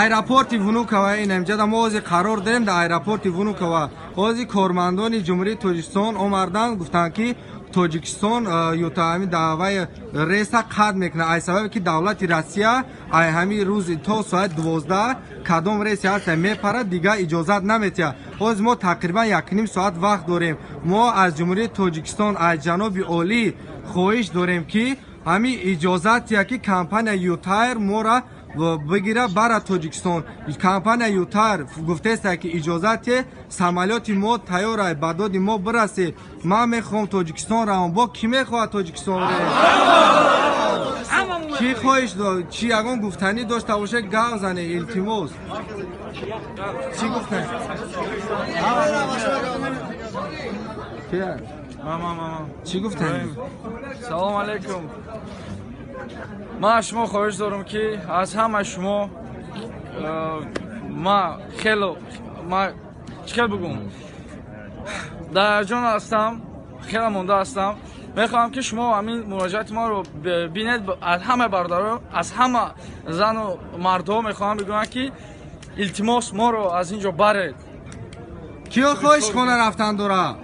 Аэропорти Внуково ин инҷада мо ҳозир қарор дорем, дар аэропорти Внуково. Ҳозир кормандони Ҷумҳурии Тоҷикистон омардан, гуфтанд, ки Тоҷикистон юта ҳами даъваи рейса қатъ мекунад, ай сабабе ки давлати Россия ай ҳами рӯзи то соати 12 кадом рейсе ҳаста мепарад, дигар иҷозат наметиҳад. Ҳозир мо тақрибан 1,5 соат вақт дорем. Мо аз Ҷумҳурии Тоҷикистон, аз ҷаноби олӣ хоҳиш дорем, ки ҳамин иҷозатия, ки компания Ютайр мора бигира, бара Тоҷикистон. Компания Ютайр гуфтеста, ки иҷозате, самолёти мо тайёр, ба доди мо бирасе. Ман мехоҳам Тоҷикистон равам. Бо кӣ мехоҳад Тоҷикистон? Кӣ хоҳиш, чӣ ягон гуфтанӣ дошта боше, гав зане, илтимос. Чӣ гуфтан? Чӣ гуфтанӣ? Салом алейкум. Ман аз шумо хоҳиш дорам, ки аз ҳама шумо ма хело, ма чӣ хел бигӯм, дар ҷон ҳастам, хеле монда ҳастам. Мехоҳам, ки шумо ҳамин муроҷиати моро бинед. Аз ҳама бародаро, аз ҳама зану мардҳо мехоҳам бигӯям, ки илтимос, моро аз ин ҷо баред. Киё хоҳиш хона рафтан дорад?